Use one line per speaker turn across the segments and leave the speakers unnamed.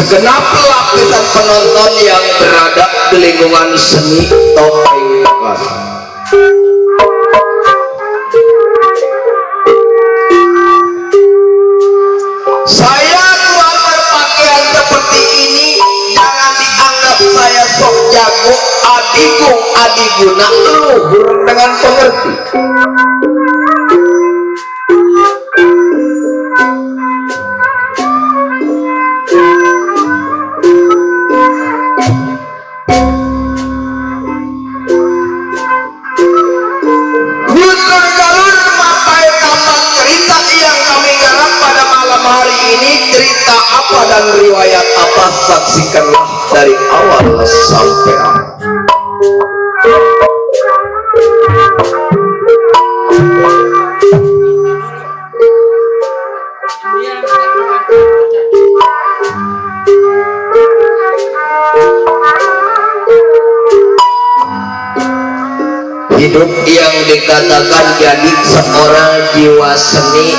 segenap lapisan penonton yang berada di lingkungan seni topeng Tegal. Saya keluar berpakaian seperti ini, jangan dianggap saya sok jago, adigung adiguna, luhur dengan pengerti. ini cerita apa dan riwayat apa, saksikanlah dari awal sampai akhir. Hidup yang dikatakan jadi seorang jiwa seni,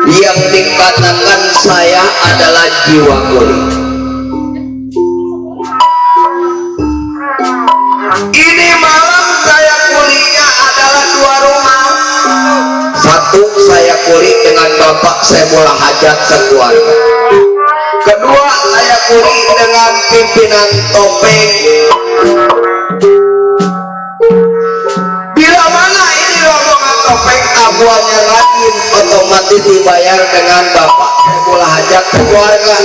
yang dikatakan saya adalah jiwa kulit. Ini malam saya kulinya adalah dua rumah. Satu, saya kulit dengan bapak saya bola hajat sekeluarga. Kedua, saya kulit dengan pimpinan topeng. Bila mana ini rombongan topeng abuannya rajin, otomatis dibayar dengan bapak saya bola hajat sekeluarga.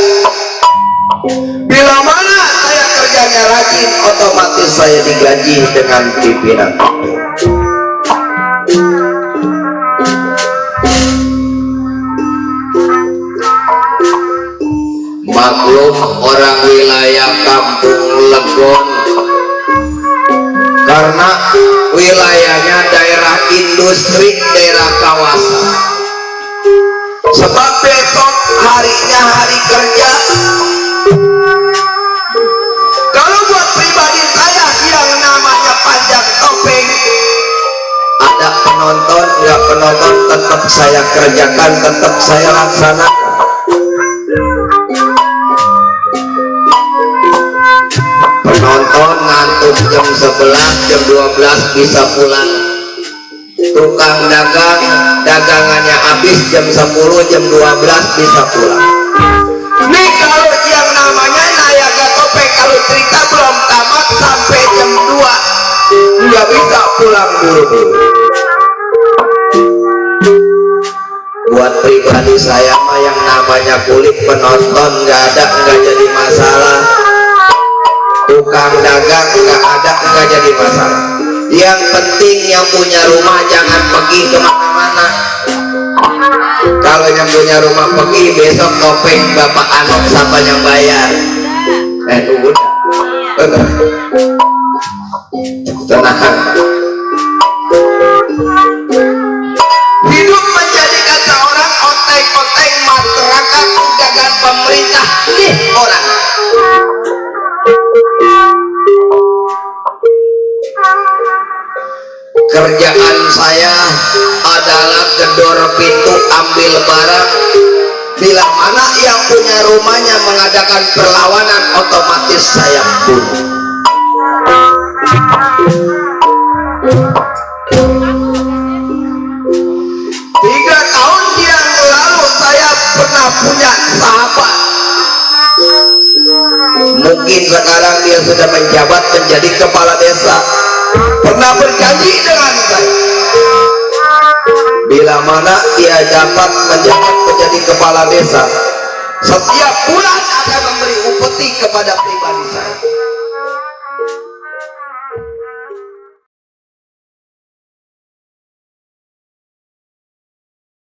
Bila mana saya kerjanya rajin, otomatis saya digaji dengan pimpinan topeng. Maklum orang wilayah Kampung Legon, karena wilayahnya daerah industri, daerah kawasan. Sebab besok harinya hari kerja. Kalau buat pribadi saya yang namanya panjang topeng, ada penonton nggak penonton, tetap saya kerjakan, tetap saya laksanakan. Penonton ngantuk jam 11, jam 12 bisa pulang. Tukang dagang dagangannya habis jam 10, jam 12 bisa pulang. Nih kalau yang namanya Nayaga Topeng, kalau cerita belum tamat sampai jam 2 nggak bisa pulang buru-buru. Buat pribadi saya mah yang namanya kulit penonton nggak ada, nggak jadi masalah. Tukang dagang nggak ada, nggak jadi masalah. Yang penting yang punya rumah jangan pergi kemana-mana. Kalau yang punya rumah pergi, besok topeng bapak Anok siapa yang bayar? Udah tenang. Hidup menjadi kata orang oteng-oteng, masyarakat gagal pemerintah nih orang. Kerjaan saya adalah gedor pintu, ambil barang. Bila mana yang punya rumahnya mengadakan perlawanan, otomatis saya bunuh. Tiga tahun yang lalu saya pernah punya sahabat. Mungkin sekarang dia sudah menjabat menjadi kepala desa. Pernah berjanji dengan saya, bila mana dia dapat menjabat menjadi kepala desa, setiap bulan akan memberi upeti kepada pribadi saya.